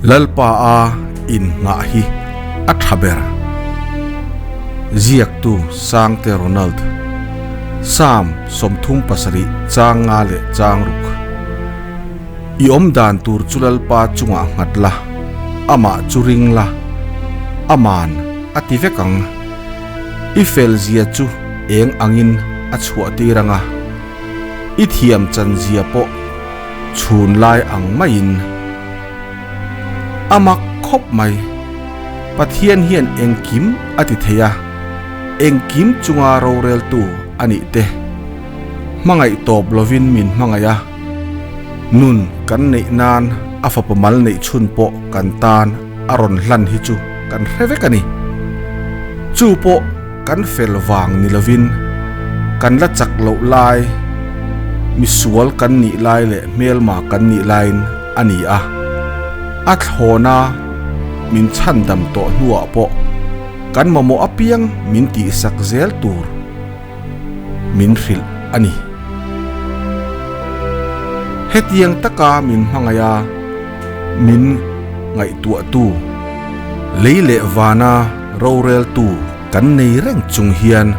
Lalpa a in nghah hi a tha ber. Ziaktu Sangte Ronald. Psalm 37 chang nga leh chang ruk. I awm dan tur chu Lalpa chungah nghat la, amah chu ring la, aman a ti vek ang. I fel zia chu eng angin a chhuah tir ang a, i thiam chan zia pawh chhun lai ang maiin. A mak khawp mai. Pathian hian engkim a ti thei a, engkim chunga roreltu a nih te. Hmangaih tawp lovin min hmangaih a, nun kan neih nan a fapa mal neih chhun pawh kan tan a rawn hlan hi chu kan hre vek a ni. Chu pawh kan fel vang ni lovin kan la chak loh lai, misual kan nih lai leh hmelma kan nih laiin a ni a. A thlawna min chhandam tawh hnuah pawh kan mamawh apiang min tihsak zel tur min hrilh a ni. Hetiang taka min hmangaih a, min ngaihtuahtu, lei leh vana roreltu kan nei reng chung hian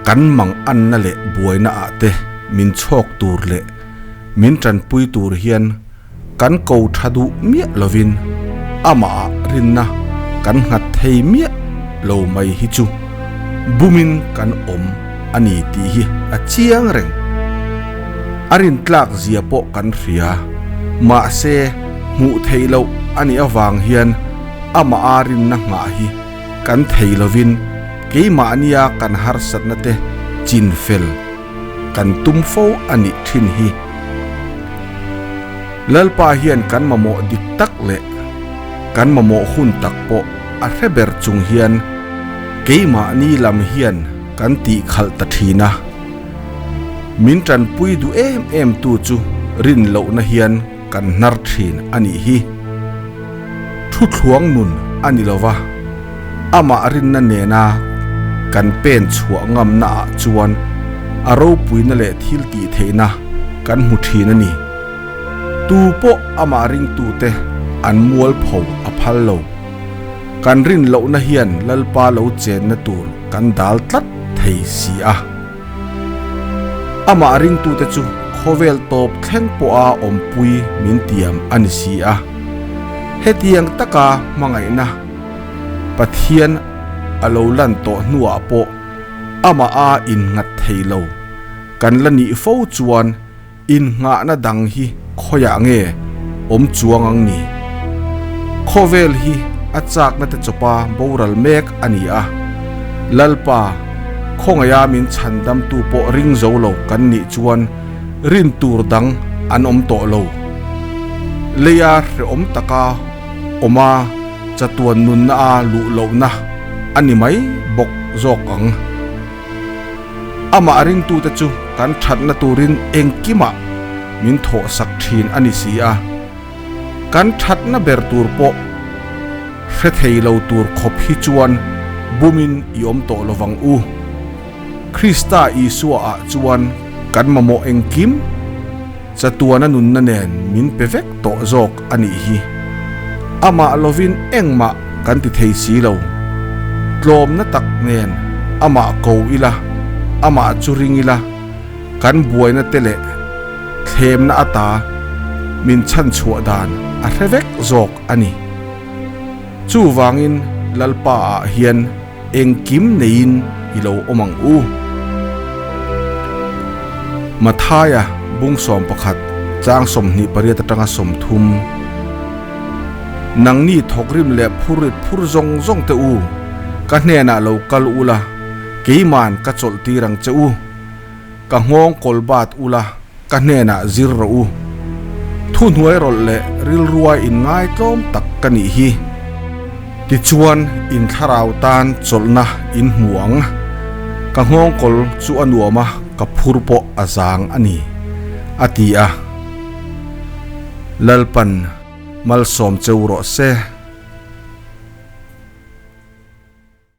kan mang anna leh buaina ah te min chhawk tur leh min tanpui tur hian kan ko tha duh miah lovin amah ah rinna kan nghat thei miah lo mai hi chu bumin kan awm a ni tih hi a chiang reng. A rintlak zia pawh kan hria, mahse hmuh theih loh a nih avang hian amah a rinna nghah hi kan thei lovin keimahnia kan harsatna te chin fel kan tum fo a nih thin hi. Lalpa hian kan mamawh dik tak leh kan mamawh hun tak pawh a hre ber chung hian keimahni lam hian kan tih khalh ta thin a. Min tanpui duh em em tu chu rin lohna hian kan hnar thin a nih hi. Thu thluang nun a ni lo va, amah rinna nena kan pen chhuah ngamna ah chuan a ropuina leh thil tih theihna kan hmu thin a ni. Tu pawh amah ringtute an mualpho a phal lo. Kan rin lohna hian Lalpa lo chenna tur kan dal tlat thei si a. Amah ringtute chu khawvel tawp thleng pawha awmpui min tiam a ni si a. Hetiang taka hmangaihna Pathian a lo lan tawh hnuah pawh amah a innghat thei lo kan la nih fo chuan Innghahna dang hi khawiah nge awm chuang ang ni? Khawvel hi a chakna te chawpa boral mek a ni a. Lalpa, khawngaia min chhandamtu pawh ring zo lo kan nih chuan rin tur dang an awm tawh lo. Leia hrehawm taka awma chatuan nunna a luh lohna a ni mai bawk zawk ang. Amah ringtute chu kan thatna turin engkimah min thawhsak thin a ni si a, kan thatna ber tur pawh hre thei lo tur khawp hi chuan bumin i awm tawh lo vang u. Krista Isua ah chuan kan mamawh engkim chatuana nunna nen min pe vek tawh zawk a nih hi. Amah lovin engmah kan ti thei si lo. Tlawmna tak nen amah ko ila, amah chu ring ila, kan buaina te leh thlemna ata min chhanchhuah dan a hre vek zawk a ni. Chuvangin Lalpa ah hian engkim neiin i lo awm ang u. Mathaia bung 11 chang 28 atanga 30 Nangni thawkrim leh phurrit phur zawng zawng te u, ka hnenah lo kal ula, keiman ka chawlh tir ang che u. Ka nghawng kawl bat ula, ka hnenah zir rawh u. Thuhnuai rawlh leh rilrua inngaitlawm tak ka nih hi. Tichuan, in thlarau tan chawlhna in hmu ang. Ka nghawng kawl chu a nuam a, ka phur pawh a zang a ni, a ti a. Lalpan malsawm cheu rawh se.